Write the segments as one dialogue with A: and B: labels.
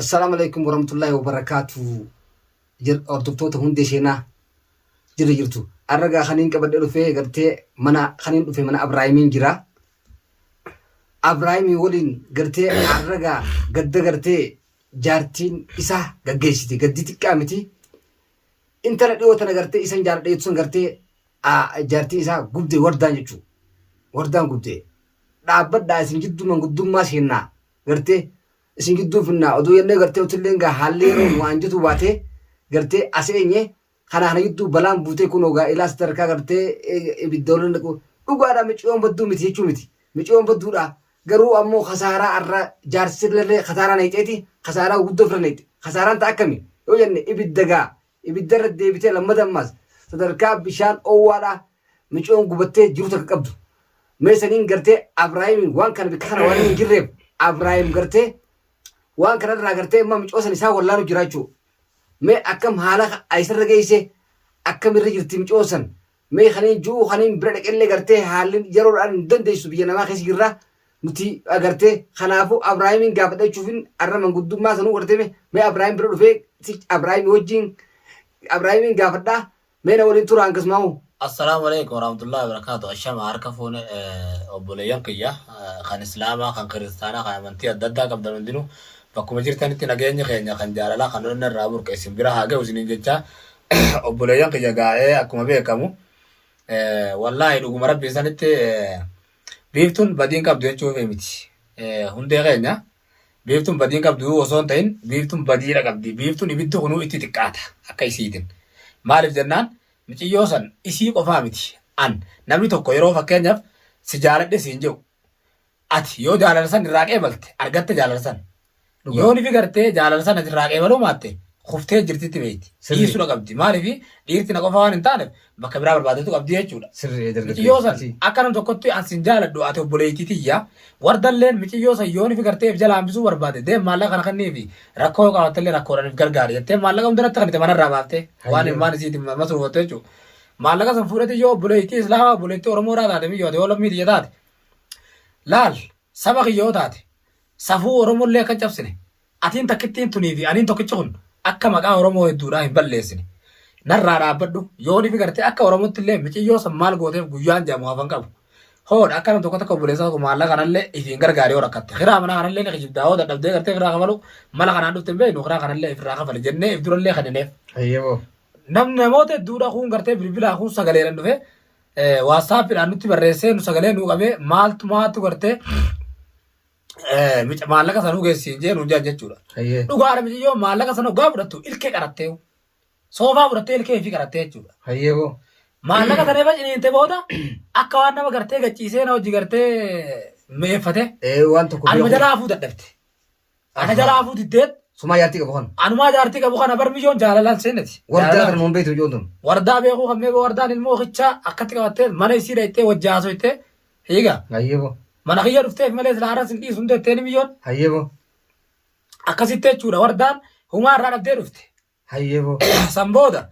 A: Assalaamu alaikum warahmatullahi wabarakaatu. Hordoftoota hundee seenaa jirra jirtu. Har'a gaa kaniin qabadhee dhufee gartee mana kaniin dhufe mana Abraahimiin jira. Abraahimii waliin gartee har'a gaa gadda gartee jaartiin isaa gaggeessite. Gaddi xiqqaa miti. Intala dhiyoo tana gartee isan jaaladha jettu san gartee jaartiin isaa gubde wardaan jechuudha. Wardaan gubde. Dhaabbadhaa isin jidduu manguddummaa seennaa gartee isin gidduu finnaa oduu jennee gartee utilleen gaa haalli yeroo nu anjitu baatee gartee as eenye kana kana gidduu balaan buutee kunoo gaa ilaa sadarkaa gartee ibidda waliin dhaqu dhugaadha miciyoon badduu miti jechuu miti miciyoon badduudha garuu ammoo kasaaraa arra jaarsillee kasaaraa nayxeeti kasaaraa guddoo fira nayxe kasaaraan ta'a akkami yoo jenne ibidda gaa ibidda irra deebitee lammata ammaas sadarkaa bishaan oowwaadha miciyoon gubattee jiru takka qabdu Mee saniin gartee Abraahimiin waan kana bikka kana waan hin jirreef Abraahim gartee waan kana irraa gartee amma micoo san isaa wallaalu jira jechuudha. Mee akkam haala isarra geesse akkam irra jirti micoo san mee kaniin ju'uu kaniin bira dhaqellee gartee haalli yeroodhaan hin dandeessu biyya namaa keessa jirra nuti agartee kanaafuu Abraahimiin gaafadha jechuufin arra manguddummaa sanuu gartee mee Abraahim bira dhufee Abraahimii wajjin Abraahimiin gaafadhaa Mee na waliin turaa hangasmaa'u.
B: Assalaamu alaikum warahmatullahi wabarakatuh. Ashama harka fuune obboleeyyan kiyya kan islaamaa kan kiristaanaa kan amantii adda addaa qabdan hundinuu bakkuma jirtanitti nageenyi keenya kan jaalalaa kan onnee irraa burqe isin bira haa ga'u isiniin jecha obboleeyyan kiyya gaa'ee akkuma beekamu wallaahi dhuguma rabbii sanitti biiftuun badiin qabdu jechuuf miti hundee keenya Biiftuun badii hin qabdu osoo hin ta'in biiftuun badiidha qabdi. Biiftuun ibiddi kunuu itti xiqqaata akka isiitin. Maaliif jennaan miciyyoo san isii qofaa miti. An namni tokko yeroo fakkeenyaaf si jaaladhe siin jedhu ati yoo jaalala san irraa qeebalte argatte jaalala san.
A: Dhugaa.
B: Yoo nifi gartee jaalala san ati irraa qeebaluu maatte kuftee jirtitti beekti.
A: Sirrii.
B: Dhiisudha qabdi. Maaliif dhiirti na qofa waan hin taaneef bakka biraa barbaadatu qabdi jechuudha.
A: Sirrii dargaggeessi.
B: Miciyyoo san akka nam tokkotti an sin jaaladhu ati obboleettii tiyya wardalleen miciyyoo san yoon ifi gartee if jala hambisuu barbaade deem maallaqa kana kenniifi rakkoo yoo qabaattellee rakkoodhaan if gargaari jettee maallaqa hundarratti kennite manarraa baaftee waan
A: Hayyee.
B: ilmaan isiitiin masruufattu jechuudha. Maallaqa san fuudhati yoo obboleettii islaamaa obboleettii Oromoodhaa taate miyyoo ati yoo lammii tiyya taate laal saba kiyya yoo taate safuu Oromollee akka hin cabsine Atiin takkittiin tunii fi aniin tokkichi kun akka maqaa Oromoo hedduudhaa hin balleessine. Narraa dhaabbadhu. Yoon ifi gartee akka Oromootti illee miciyyoo san maal gooteef guyyaan jedhamu hafan qabu. Hoodha akka nam tokko takka obboleessa tokko maallaqa kanallee ifiin gargaari yoo rakkatte. Kiraa manaa kanallee ni kijibdaa hoo dadhabdee gartee kiraa kafalu mala kanaan dhufte hin beeknu kiraa kanallee ifirraa kafali jennee if durallee kennineef.
A: Hayyee
B: Namni namoota hedduudha kuun gartee bilbilaa kuun sagaleedhaan dhufe waasaappiidhaan nutti barreessee nu sagalee nuu qabee maaltu maaltu gartee mica maallaqa sanuu geessi hin jee nuun jaan jechuudha.
A: Hayyee.
B: Dhugaadha miciyyoo maallaqa sana hoggaa fudhattu ilkee qarattee soofaa fudhattee ilkee fi qarattee jechuudha.
A: Hayyee boo.
B: Maallaqa sana irra ciniinte booda akka waan nama gartee gachiisee na hojii gartee mi'eeffate
A: Ee waan tokko
B: anuma
A: beeku.
B: jalaa hafuu dadhabde. Ana jalaa hafuu diddeet
A: Sumaa jaartii qabu kana.
B: anumaa jaartii qabu kana bar miyyoon jaalalaan seeneti.
A: Wardaa
B: Jaalalaan.
A: kana nuun beektu ijoon tun.
B: Wardaa beekuu kan meeqa wardaan ilmoo kichaa akkatti qabattee mana isii dhayxee wajji haasoytee hiiga.
A: Hayyee boo.
B: Mana kiyya dhufteef malee silaa har'a sin dhiisu hin jetteeni miyyoon.
A: Hayyee boo.
B: Akkasitti jechuudha wardaan humaa irraa dhabdee dhufte.
A: Hayyee boo.
B: San booda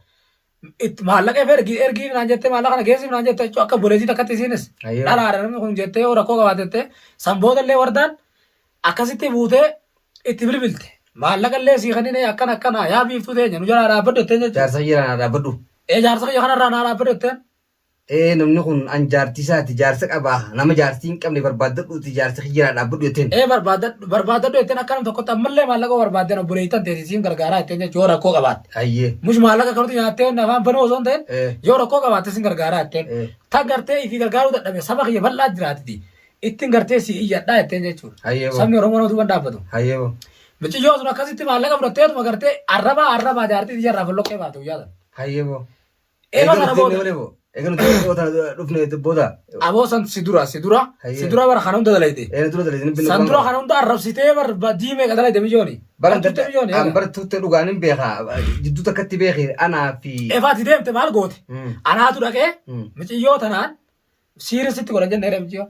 B: itti maallaqa if ergi ergii naan jettee maallaqa kana geessiif naan jette jechuudha akka obboleettii takkatti isiinis.
A: Hayyee.
B: Dhalaadha namni kun jettee yoo rakkoo qabaatte san booda illee wardaan akkasitti buutee itti bilbilte. Maallaqa illee sii kennine akkana akkana yaa biiftuu teenya nu jalaa dhaabbadhu jetteen jechuudha.
A: Jaarsa kiyya naa dhaabbadhu.
B: Ee jaarsa kiyya kanarraa naa dhaabbadhu jetteen.
A: Ee namni kun an jaartii isaati jaarsa qaba nama jaartii hin qabne barbaaddadhuuti jaarsa kiyya naa dhaabbadhu jetteen.
B: Ee barbaaddadhu barbaaddadhu jetteen akka nam tokkotti ammallee maallaqa barbaaddeen obboleettii tan teeti siin gargaaraa jetteen jechuudha yoo rakkoo qabaatte.
A: Hayyee.
B: Mush maallaqa kanatti nyaattee afaan banuu osoo hin ta'in
A: Eh.
B: yoo rakkoo qabaatte sin gargaaraa jetteen.
A: Eh.
B: Tan gartee ifii gargaaruu dadhabe saba kiyya bal'aa jiraatiti. Ittiin gartee si iyyadhaa jetteen jechuudha.
A: Hayyee boo.
B: Sabni Oromoo nama duuban dhaabbatu.
A: Hayyee boo.
B: Miciyyoo sun akkasitti maallaqa fudhatteetuma gartee arrabaa arrabaa jaartii tiyya irraa folloqqee baate guyyaa sana.
A: Hayyee boo.
B: Eega
A: Eega
B: sana
A: nuti
B: booda.
A: deemnee malee boo. Eega nuti dhiyoo tana dhufne booda.
B: Aboo san si dura si dura si
A: Hayyee.
B: dura bara kana hunda dalayte.
A: Ee dura dalayte ni
B: San dura kana hunda arrabsitee bar diimee ka dalayte mijooni.
A: Bara
B: Turte mijooni.
A: an bara turte dhugaan hin beeka jidduu takkatti beeki anaa fi.
B: Efaati deemte maal goote? Anaatu dhaqee miciyyoo tanaan siirii sitti godhan jenne jedhe miciyyoo.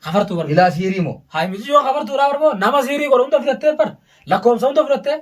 B: Kafartuu bar.
A: Ilaa siirii moo?
B: Hayi miciyyoo kafartuudhaa bar moo nama siirii godhu hunda fudhattee bar lakkoofsa hunda fudhattee.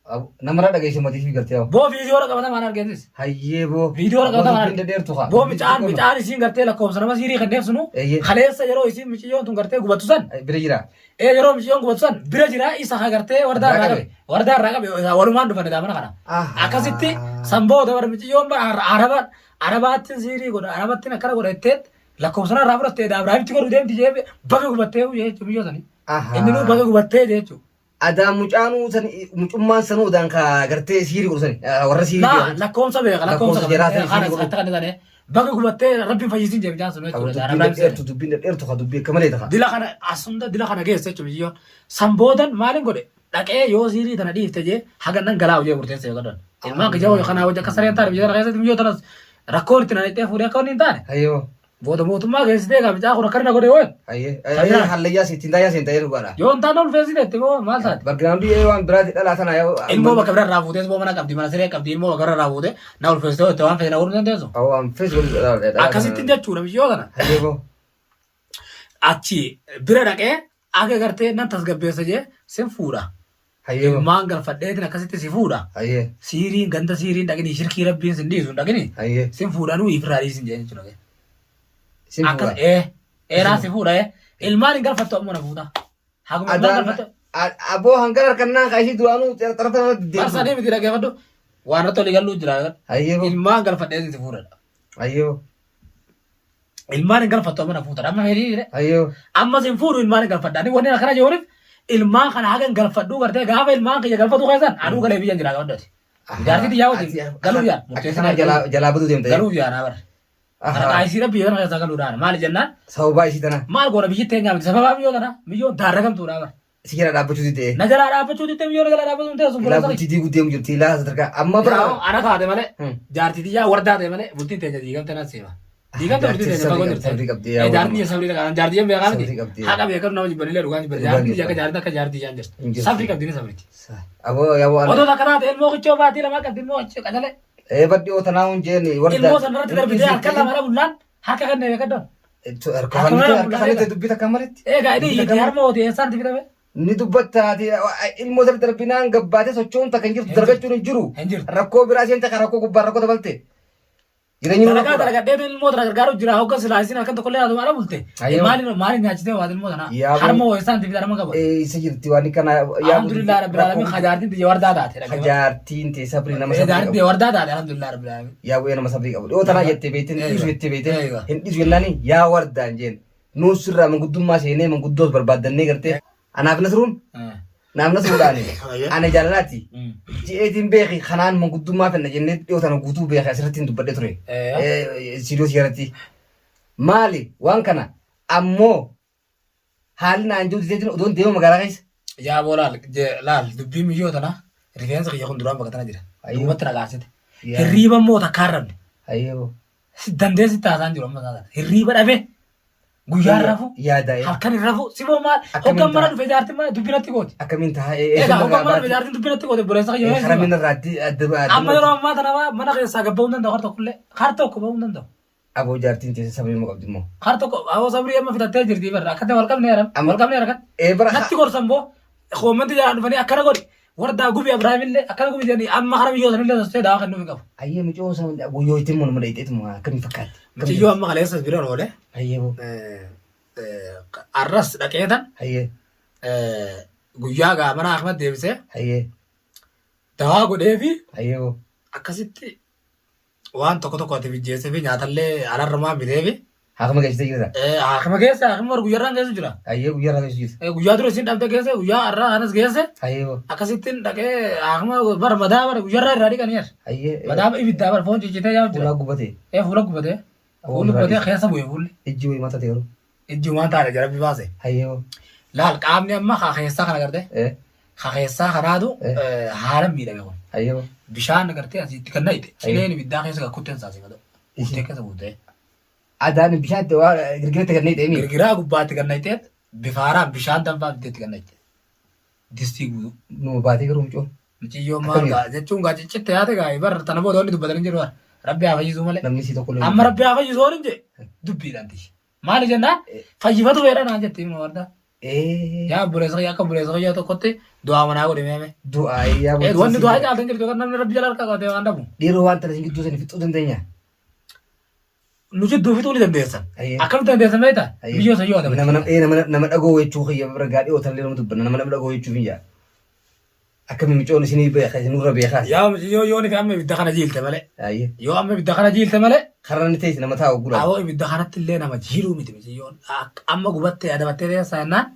A: Namarraa dhageesse matii fi gartee haa.
B: Boo viidiyoora qabatamaan argeetis.
A: Hayyee boo.
B: Viidiyoora qabatamaan
A: Dubbiin dhedheertu haa.
B: Boo micaan micaan isiin gartee lakkoofsa nama siirii kenneef sunu
A: Eeyyee.
B: kaleessa yeroo isiin miciyyoon tun gartee gubattu san
A: Bira jira.
B: ee yeroo miciyyoon gubattu san bira jira isa ka gartee wardaa irraa
A: Irraa
B: qabe wardaa irraa qabe walumaan dhufan mana kana.
A: Ahaa.
B: Akkasitti san booda bara miciyyoon bara araba arabaatti siirii godha arabattiin akkana godha jettee lakkoofsa irraa fudhattee Ibraahimitti godhu deemti jee baga gubattee jechuun miyyoo sanii.
A: Ahaa.
B: Inni nuu baga gubattee jechuudha.
A: Adaa mucaanuu san mucummaan sanuu odaan ka gartee siirii godhu sani warra siirii
B: Laa
A: beeku.
B: lakkoofsa beeka lakkoofsa
A: Lakkoofsa jaraa sani
B: kana
A: siirii godhu.
B: akka kan ta'e baga gubattee rabbiin fayyisin jee mucaan sun
A: Qabu
B: jechuudha.
A: dubbiin dhedheertu dubbiin dhedheertu ka dubbii akka malee ta'a.
B: Dila kana asunda dila kana geesse jechuudha biyyoon. San boodan maalin godhe dhaqee yoo siirii tana dhiifte jee haga nan galaa hojii murteesse yoo godhan. Ilmaan kiyya hojii kanaa hojii akka sareen taane biyya kana keessatti biyyoo tanas rakkoon itti nanixxee fuudhee akka wanni hin taane.
A: Hayyoo.
B: Booda mootummaa geessitee egaa mucaa kun akkana na godhe hoo.
A: Hayyee.
B: Sabiraan.
A: Hallayyaa si ittiin daayyaa siin ta'ee dhugaadha.
B: Yoo hin taane ulfeessite itti moo maal taate?
A: Bargiraawundii waan biraati dhalaa tana yoo.
B: Ilmoo bakka bira irraa fuutee ilmoo mana qabdi mana siree qabdi ilmoo bakka bira irraa fuutee na ulfeessite hoo itti waan fedhe na godhuu dandeessu.
A: Waan fees godhu dhalaa.
B: Akkasitti jechuudha biyyoo kana.
A: Hayyee boo.
B: Achi bira dhaqee akka gartee nan tasgabbeessa jee sin fuudha.
A: Hayyee boo.
B: Ilmaan galfadheetiin akkasitti si fuudha.
A: Hayyee.
B: Siiriin ganda siiriin dhaqini shirkii rabbiin sin dhiisu hin dhaqini.
A: Hayyee.
B: Sin fuudhanuu ifirraa dhiisin jee jechuudha.
A: Sin
B: Akkas
A: fuudha.
B: ee eeraa si fuudha ee ilmaan hin galfattu ammoo na fuudha. Haguma ilmaan
A: Adaan
B: galfattu.
A: aboo hangana harkannaan ka ishii duraanuu xarata irratti deemtu.
B: Marsanii miti dhaggeeffadhu. Waan irratti olii galuu jira.
A: Hayyee boo.
B: Ilmaan galfadheetiin si fuudha.
A: Hayyee boo.
B: Ilmaan hin galfattu amma na fuutan. Amma fedhii jedhe.
A: Hayyee boo.
B: Amma sin fuudhu ilmaan hin galfadha. Ani wanni akkana jiruuf ilmaan kana haga hin galfadhu gartee gaafa ilmaan kiyya galfatu keessan anuu galee biyya jira qabadhati. Jaartii tiyyaa wajjin galuuf yaa
A: Akka kanaa jalaa jalaa baduu deemta.
B: Galuuf yaa naa bara. Kana isii rabbi kana keessaa galuudhaan maali jennaan
A: Sababaa isii tana
B: maal goona biyyi teenyaa miti sababaa biyyoo tana biyyoon daarragamtuudha bara.
A: si jala dhaabbachuu didee.
B: Na jalaa dhaabbachuu didde biyyoo na jalaa dhaabbachuu hin teessu
A: Ilaa
B: obboleessa
A: bultii diiguu deemu jirti ilaa sadarkaa amma
B: kiyya.
A: bara.
B: Ana taate malee
A: Hmm.
B: jaartii tiyyaa wardaa ta'e malee bultiin teenya diigamte nan seema. Diigamte bultiin
A: Jaartiin
B: teenya fagoo
A: sabrii
B: jirti.
A: sabrii qabdi yaa
B: Eh, Jaartiin
A: waluma.
B: tiyya sabrii qabdi. Jaartii tiyya beekaa miti.
A: Sabrii qabdi.
B: Haqa beekatu nama jibbanillee dhugaan jibban.
A: Dhugaan
B: Jaartiin tiyya akka
A: jibban.
B: jaartii akka jaartii tiyyaa hin
A: Hin
B: jirtu.
A: jirtu.
B: Sabrii qabdi ni sabriti.
A: Aboo yaa waan.
B: Otoo takka taate ilmoo kichoo baatii lamaa qabdi ilmoo kichoo qacalee.
A: Ee badhi oo tanaa hun jeeni warda.
B: Ilmoo sanarratti darbitee harka lama dhabullaan harka kennee beekaddoon.
A: Harka fannite dubbii takka malitti.
B: Egaa inni iyyiti harma hootee eessaan itti fidame?
A: Ni dubbattaati ilmoo sana darbinaan gabbaatee socho'uun takka hin jirtu dargachuun hin jiru.
B: Hin jirtu.
A: Rakkoo biraa isheen takka rakkoo gubbaan rakkoo dabalte. Jireenyi nama
B: Dalagaa
A: rakkoodha.
B: dalagadhee ilmoo tana gargaaru jira hogga silaa isin halkan tokkollee haatuma ala bulte.
A: Ayyoo.
B: Maaliin maaliin nyaachitee waati ilmoo tana?
A: Yaa
B: Harma ho'eessaan itti fidame qaba.
A: Ee, isa jirti waan kana
B: Alhamdulillah rabbil alamin hajaartiin tiyya wardaa taate.
A: Hajaartiin tee sabrii nama sabrii
B: Hajaartiin
A: qabu.
B: tiyya wardaa taate alhamdulillah rabbil alamin.
A: Yaa bu'ee nama sabrii qabu. Dhiyoo tanaa jettee beekte hin dhiisu jettee beekte
B: Eeywa.
A: hin dhiisu jennaani yaa wardaan jeen. Nuun sirraa manguddummaa seenee manguddoos barbaaddannee gartee anaaf nasruun naaf nasruudhaani ana jaalalaati. Ji'eetiin beeki kanaan manguddummaa fenna jennee dhiyoo tana guutuu beeki asirratti hin dubbadhe ture. Siidoo siyarratti. Maali waan kana ammoo haalli naan jiru dideetiin odoon deema magaalaa keessa.
B: Yaa boo laal laal dubbiin miyyoo tana rifeensa kiyya kun duraan bakka tana jira.
A: Ayyoo.
B: Duubatti na kaasite.
A: Yaa.
B: Hirriiba immoo takka hin rafne.
A: Ayyoo.
B: Dandeessi taasaan jiru amma isaa kana. Hirriiba dhabe guyyaa hin rafu
A: Yaada.
B: halkan hin rafu siboo maal
A: Akkamiin
B: hoggan mana
A: ta'a?
B: dhufe jaartiin mana dubbinatti gooti.
A: Akkamiin ta'a?
B: Egaa hoggan mana dhufe jaartiin dubbinatti goote obboleessa kiyya yoo
A: Haramiin
B: siima.
A: irraatti adda
B: Amma yeroo ammaa tana mana keessaa gad ba'uu hin danda'u har tokkollee har tokko ba'uu hin danda'u.
A: Aboo jaartiin teessa sabrii ma qabdi immoo.
B: Har tokko aboo sabrii amma fitattee jirti barra akkatti wal qabne yaram
A: Amma-
B: wal qabne yaram.
A: Ee bara
B: Natti gorsan boo koomanti jalaan dhufanii akkana godhi wardaa gubi Abrahaamillee akkana gubi jedhanii amma hara biyyoo sanillee sostee daawaa kennuu hin qabu.
A: Ayyee mucoo sana guyyoo ittiin morma dheeyxeetuma akkamiin fakkaatti?
B: Mucayyoo amma kaleessa bira oole.
A: Ayyee boo.
B: Arras dhaqeetan
A: Ayyee.
B: guyyaa gaa mana Ahmad deebisee
A: Ayyee.
B: dawaa godheefi
A: Ayyee boo.
B: akkasitti waan tokko tokko ati mijjeessee fi nyaatallee alarrumaan biteefi.
A: Haakima geessitee jirta.
B: Haakima keessa haakima warra guyyaarraan geessu jira.
A: Ayyee guyyaarraa geessu jirta.
B: Guyyaa dura isin dhabde geesse guyyaa har'aa kanas geesse
A: Ayyee boo.
B: akkasittiin dhaqee haakima bara madaa bara guyyaarraa irraa dhiqanii as.
A: Ayyee.
B: Madaa ibiddaa bara foon ciccitee yaa'u jira.
A: Fuulaa gubatee.
B: Ee fuula gubatee. Fuulli gubatee keessa bu'e fuulli.
A: Ijji wayii mataa ta'e
B: Ijji waan taane jara baase.
A: Ayyee boo.
B: Laal qaamni amma haa keessaa kana gartee.
A: Eh.
B: Haa keessaa kanaatu haala miidhame kun.
A: Ayyee boo.
B: Bishaan gartee asitti kan naqxe cileen ibiddaa keessa kuttee saasii madoo. Kuttee keessa buutee.
A: Adaan bishaan itti waa girgiratti kan naqxe
B: Girgiraa gubbaatti kan naqxee bifaaraan bishaan danfaa bitteetti kan naqxe. Distii guutuu.
A: Nu baatee garuu mucoo.
B: Mucayyoo maal gaa jechuun gaa ciccitte yaate gaa bar tana booda wanni dubbatan hin jiru bar. Rabbi haa fayyisuu malee.
A: Namni si tokko illee.
B: Amma rabbi haa fayyisuu waan hin jee dubbiidhaan tiyya. Maali jennaan fayyifatu fedha naan jette ilma wardaa.
A: Ee.
B: Yaa obboleessa kiyya akka obboleessa kiyya tokkotti du'aa manaa godhi meeme.
A: Du'aa yaa
B: Eh, wanni du'aa caaltu hin jirtu kan namni rabbi jala harka qabate waan dhabu.
A: Dhiiroo waan tana isin gidduu sanii fixuu dandeenya.
B: Nu jidduu fixuu ni dandeessan.
A: Ayyee.
B: Akkamitti dandeessan beektaa?
A: Ayyee.
B: Biyyoo sayyoo adabatti.
A: Nama nama ee, nama nama dhagoo jechuu kiyya bira gaadhii ootallee nama dubbanna nama nama dhagoo jechuuf hin jaa. Akka mimicoon isinii beeka isinurra beekaas.
B: Yaa yoo yoo ni fi amma ibidda kana jiilte malee.
A: Ayyee.
B: Yoo amma ibidda kana jiilte malee.
A: Karra ni teessi nama taa'u gulaa.
B: Aboo ibidda kanatti illee nama jiiluu miti miciyyoon. Amma gubattee adabattee teessa jennaan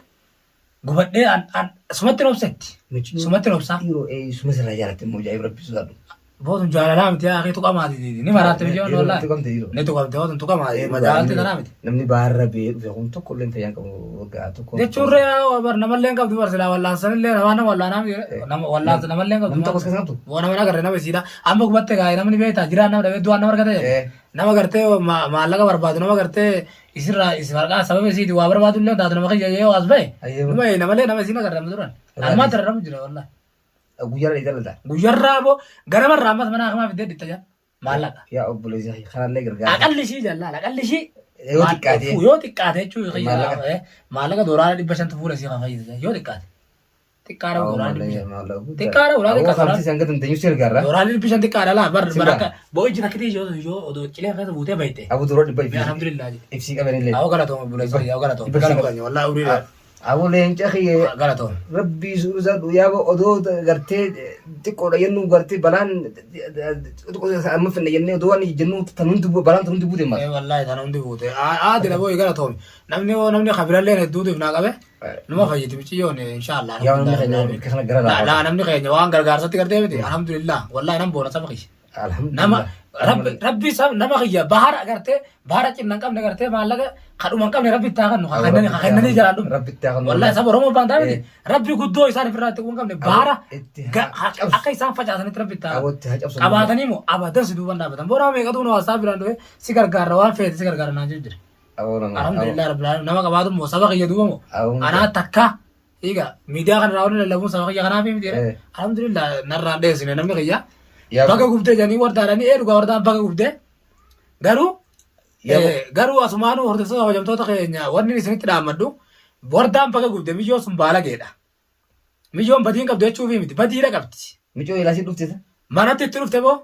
B: gubadhee an an sumatti hin obsetti.
A: Miciyyoon
B: Sumatti hin obsaa.
A: Dhiiroo ee suma sirraa jaalatte immoo ajaa'ib rabbi sodaadhu.
B: Bootun jaalalaa miti yaa akii tuqamaati ni maraatte miciyyoon
A: Dhiiroo
B: wallaahi.
A: tuqamte dhiiroo.
B: Ni tuqamte bootun tuqamaati madaalti tanaa miti.
A: Namni baarra bee dhufe kun tokko illee fayyaan qabu waggaa tokko.
B: Jechuun ree bar namallee hin qabdu bar silaa wallaansanillee namaa nama wallaanaa miti nama wallaansa namallee hin qabdu.
A: Namni tokkos keessa qabdu?
B: Boo nama nagarre nama isiidha. Amma gubatte gaa'e namni beektaa jiraan nama dhabee du'aan nama argata jedhe. Nama gartee maallaqa barbaadu nama gartee isirraa is waraqaa sababa isiiti waa barbaadu illee taatu nama kiyya yoo as bahe.
A: Ayyee.
B: Numa namalee nama isiin agarre amma turan. Ammaa tararramu jira wallahi.
A: Guyyaarra dhiitaa lalta.
B: Guyyarraa boo ganamarraa ammas mana akamaa fiddee dhitta jaa. Maallaqa.
A: Yaa obboleessa kanallee gargaara.
B: Aqalli ishii jaalala aqalli ishii.
A: Yoo xiqqaate.
B: Yoo xiqqaate jechuun
A: Maallaqa.
B: Maallaqa doolaara 500 fuula isii kan fayyadu yoo xiqqaate. Xiqqaadha doolaara 500. Xiqqaadha doolaara
A: Awwa
B: xiqqaadha.
A: kamti hanga dandeenyu si gargaara.
B: Doolaarri 500 xiqqaadha laa bar
A: Simba.
B: bar akka boo'ijji takkitii yoo yoo odoo cilee keessa buutee bayte.
A: Abu dura dhibba
B: Mee
A: ibsi.
B: alhamdulillah jedhe.
A: Ibsii qabanillee.
B: Awwa galatooma buleessa awwa galatooma.
A: Dhibba
B: Galatooma
A: ibsii
B: keenya wallahi umrii dheeraa.
A: Abu leenca kiyya
B: Galatooma.
A: rabbii suusaa yaaba odoo gartee xiqqoodha jennu gartee balaan xiqqoo amma finna jennee odoo waan jennu tan hundi balaan tan hundi buute maal.
B: Eh wallahi tan hundi buute. Aadila boo'i galatoomi. Namni hoo namni kabirallee hedduutu ifnaa qabe. Numa fayyiti miciyyoon inshallah.
A: Yaa namni keenya bakka kana gara
B: Laa
A: laafaa.
B: namni keenya waan gargaarsatti gartee miti. Alhamdulillah wallahi nan boona saba kiyya. Nama
A: Alhamdulillah.
B: rabbi rabbi sab nama kiyya bahara gartee bahara cinna hin qabne gartee maallaqa kadhuma hin qabne rabbi itti haa kennu haa kennanii jalaan dhume.
A: Rabbi itti haa kennu.
B: Wallahi saba Oromoo baan taa'e miti. Rabbi guddoo isaan ofirraa itti hin qabne bahara
A: Itti haa cabsu.
B: akka isaan facaasanitti rabbi itti haa
A: Awwa itti haa cabsu.
B: Qabaatanii moo abadan si duuban dhaabatan. Boona meeqatu nu haasaa biraan dhufe si gargaarra waan feete si gargaarra naan jedhu jira.
A: Awwa nama.
B: Alhamdulillah rabbil alamin nama qabaatu moo saba kiyya duuba moo
A: Awwa.
B: anaa takka egaa miidiyaa kana raawwanni lallabuun saba kiyya kanaaf miti
A: Eh.
B: alhamdulillah narraan dheessine namni kiyya
A: Yaa
B: baga gubdee jedhanii wardaadhanii ee dhugaa wardaan baga gubdee garuu
A: Yaa
B: garuu asumaanuu hordoftoota kabajamtoota keenya wanni isinitti dhaammadhu wardaan baga gubde miyyoon sun baalageedha. Miyyoon badiin qabdu jechuufi miti badiidha qabdi.
A: Micoo ilaa si dhufte sa?
B: Manatti itti dhufte boo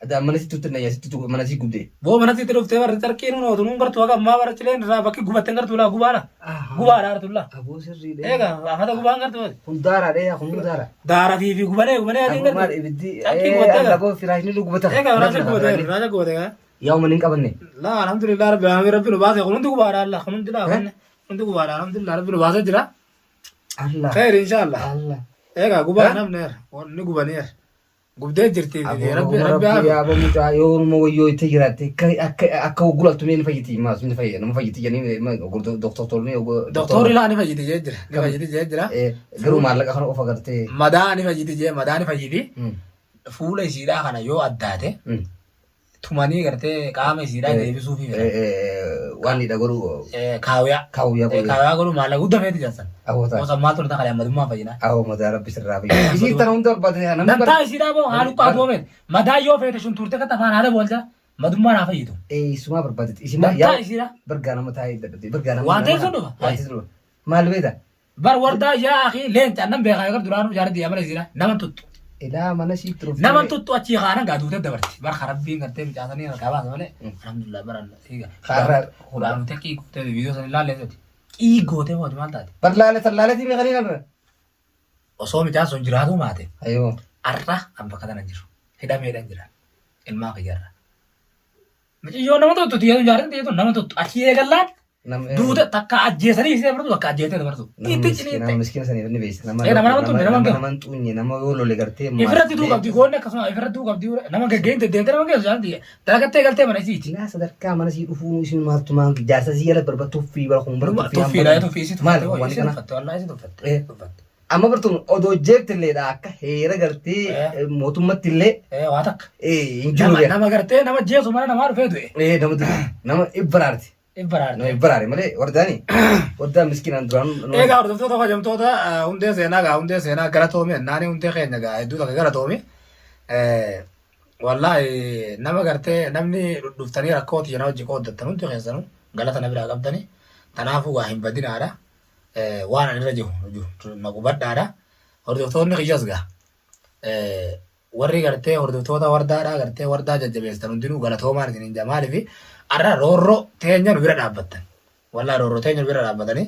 A: Adaa mana si turte na sitti tu mana si gubde.
B: Boo manatti itti dhuftee barri carqii nuun ootu nuun gartuu haga ammaa bara cileen irraa bakki gubatte hin gartuu laa gubaadha. Gubaadha hartu laa.
A: Aboo sirrii dha.
B: Eega afata gubaan gartuu ati.
A: Kun daara dha yaa kun daara.
B: Daara fi fi gubanee gubanee ati hin
A: Aboo maal
B: gartuu.
A: ibiddi.
B: Carqii gubattee
A: Ee
B: gara.
A: aboo firaashni nu gubata.
B: Eega firaasha gubatee firaasha gubatee gaa.
A: Yaa uummanni hin qabanne.
B: Laa alhamdulillah rabbi alamin rabbi nu baase kun hundi gubaadha Allah kun hundi laa kun hundi gubaadha alhamdulillah rabbi nu baasee jira.
A: Allah.
B: Khayr inshallah.
A: Allah.
B: Eega gubaa namneer ni gubaneer. Gubdee jirti
A: Aboo
B: rabbi
A: rabbi
B: rabbi haa
A: yaa aboo mucaa yoo nama wayyoo itti jiraatte akka akka akka gulaaltu mee ni fayyiti maas ni fayya nama fayyiti jedhanii doktortoonni
B: Doktorri laa ni fayyiti jee jira. Ni fayyiti jee jira.
A: Garuu maallaqa kana qofa gartee.
B: Madaa ni fayyiti jee madaa ni fayyiti. Fuula isiidhaa kana yoo addaate tumanii gartee qaama isiidhaa deebisuufii fedhan.
A: Waan hidha godhuu.
B: Kaawiyaa.
A: Kaawwiyaa godhuu.
B: Kaawiyaa godhuu maallaqa guddaa feeti jaarsan.
A: Awwa ta'a.
B: Osoo ammaa turte kana ammadummaa fayyinaa.
A: Awwa madaa rabbi sirraa fayyu. Isii tana hunda barbaade namni
B: Dantaa isiidhaa boo haadhu qaatu oomeen. Madaa yoo feete shuntuurte akka afaan haadha boolcha madummaa naa fayyitu.
A: Eessumaa barbaadetti. Isimaa
B: Dantaa isiidhaa.
A: Bargaa nama taa'ee dadhabde. Bargaa nama.
B: Waan ta'eef sun dhufa.
A: Waan ta'eef sun dhufa. Maal beekta?
B: Bar wardaa yaa akii leenca annan beekaa yoo duraanuu jaarti amala isiidha nama tuttu.
A: Ilaa mana sii turuuf.
B: Nama tuttu achii kaanan gaa duutee dabarti. Bar karabbiin gartee micaasanii harkaa baasa malee. Alhamdulillah bar
A: Kaarraa.
B: Hudhaan tekkii gootee viidiyoo sana ilaallee ta'e. Qii gootee mooti maal taate?
A: Bar laale tallaaletii meeqanii kan
B: Osoo micaan sun jiraatu maate.
A: Ayoo.
B: Arra an bakka tana jiru. Hidhameedhaan jira. Ilmaa kiyyarra. Miciyyoo nama tuttu tiyyatu jaartin tiyyatu nama tuttu achii eegallaan duuta takka ajjeesanii isii dabartu takka ajjeetee dabartu. Itti ciniitte.
A: Nama miskiina saniif ni beeysa. Nama
B: Ee, nama nama tuqne, nama
A: nama hin tuqne nama yoo lole gartee
B: Ifirratti du'uu qabdi goonni akkasuma ifirratti du'uu qabdi nama gaggeen deddeemtee nama geessu jaartin dalagattee galtee mana isiiti.
A: Ilaa sadarkaa mana sii dhufuu isin maaltu maal jaarsa sii jala barba tuffii bara kun bara tuffii
B: Tuffiidha tuffii isii
A: Maal
B: tuffatte
A: wanni
B: isii
A: kana?
B: tuffatte wallaahi isii tuffatte
A: Eh.
B: tuffatte.
A: Amma bartuun odoo jeeqtilleedha akka heera gartee
B: Eh.
A: mootummatti illee
B: Eh, waa takka.
A: hin jiru
B: Nama
A: beeka.
B: nama gartee nama jeesu mana namaa dhufee du'e.
A: Eh, nama nama ibbaraarti.
B: Ibbaraarte.
A: Nama ibbaraare malee wardaani wardaan miskiinaan duraan.
B: Egaa hordoftoota kabajamtoota hundee seenaa gaa hundee seenaa galatoomi naanii hundee keenya gaa hedduu takka galatoomi. Wallaahi nama gartee namni dhuftanii rakkoo tiyya na wajji qooddattan hundi keessanuu galata na biraa qabdani. Tanaafuu gaa hin badinaadha. Waan ani irra jiru jiru na qubadhaadha. Hordoftoonni kiyyas gaa warri gartee hordoftoota wardaadhaa gartee wardaa jajjabeessitan hundinuu galatoomaan isiniin jaa maaliif arra roorroo teenya nu bira dhaabbattan. Wallaahi roorroo teenya nu bira dhaabbatanii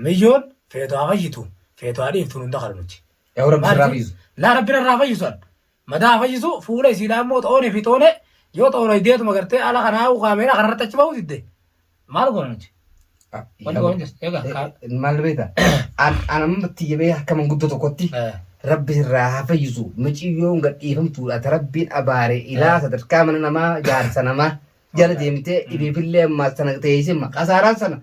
B: miyyoon feetu haa fayyitu feetu haa dhiiftu nu hin dakalu nuti.
A: Yaa rabbi sirraa
B: Maaliif?
A: fayyisu.
B: Laa rabbi irraa fayyisu an. Madaa haa fayyisu fuula isiidhaa immoo xoonee fi xoonee yoo xoonoo gartee ala kanaa kaameeraa kanarratti achi bahuu didde. Maal goona nuti? Wanti goona jirti. Egaa
A: Maal beekta? An amma tiyya bee akka manguddoo tokkotti rabbi sirraa haa fayyisu miciyyoon gadhiifamtuudha ta rabbiin abaare ilaa sadarkaa mana namaa jaarsa namaa jala deemtee ibiifillee ammaas sana teessee kasaaraan sana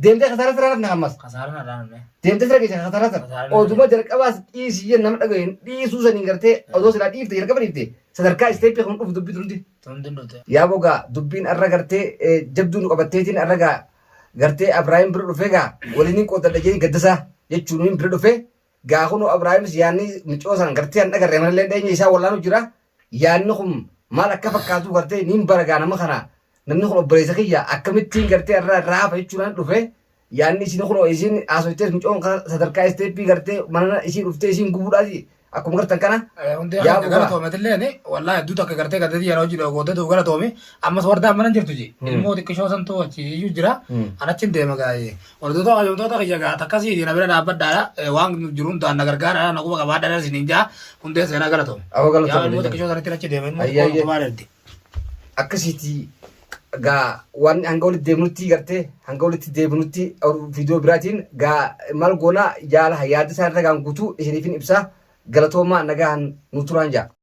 A: deemtee kasaaraan sana nafne ammas
B: Kasaaraan irraa nafne.
A: deemtee sira keessa kasaaraan sana
B: Kasaaraan
A: oduma jalqabaas dhiisi jeen nama dhagaye dhiisuu saniin gartee odoo silaa dhiifte jalqaba dhiifte sadarkaa isteeppii kan dhufu dubbii turundi.
B: Turundi dhufte.
A: Yaa bogaa dubbiin arra gartee jabduu nu qabatteetiin arra gaa gartee Abraahim bira dhufee gaa waliin qoodadha jeen gaddasaa jechuun bira dhufee gaa kunoo Abraahimis yaanni micoo san gartee an dhagarre malallee dheenye isaa wallaanu jira yaanni kun maal akka fakkaatu gartee niin bara gaa nama kana namni kun obboleessa kiyya akkamittiin gartee irraa raafa jechuudhaan dhufe yaanni isin kunoo isin haasoytees micoon kana sadarkaa isteeppii gartee mana isii dhuftee isiin gubuudhaati akkuma gartan kana
B: Hundee
A: yaa
B: keenya
A: bugaa
B: galatoometilleen wallahi hedduu takka gartee gaddatii yeroo hojii gootetuuf galatoomi ammas wardaan mana hin jirtu ji ilmoo xiqqishoo santuu achi iyyuu jira an achin deema gaa'ee hordoftoota kabajamtoota kiyya gaa takkasii na bira dhaabbadhaadha waan jiru hundaan na gargaaraadha na quba qabaadhaadha isiniin jaa hundee seenaa galatoomi.
A: Awwa
B: Yaa
A: galatoomi
B: ilmoo
A: leenca.
B: xiqqishoo sanitti achi deema ilmoo
A: Ayya
B: xiqqoo
A: ayya.
B: kumaa dherti.
A: Akkasiiti gaa waan hanga walitti deebinutti gartee hanga walitti deebinutti viidiyoo biraatiin gaa maal goona yaala yaada isaa irra gaan guutuu isiniifin ibsaa galatoomaa nagaan nu turaan jaa.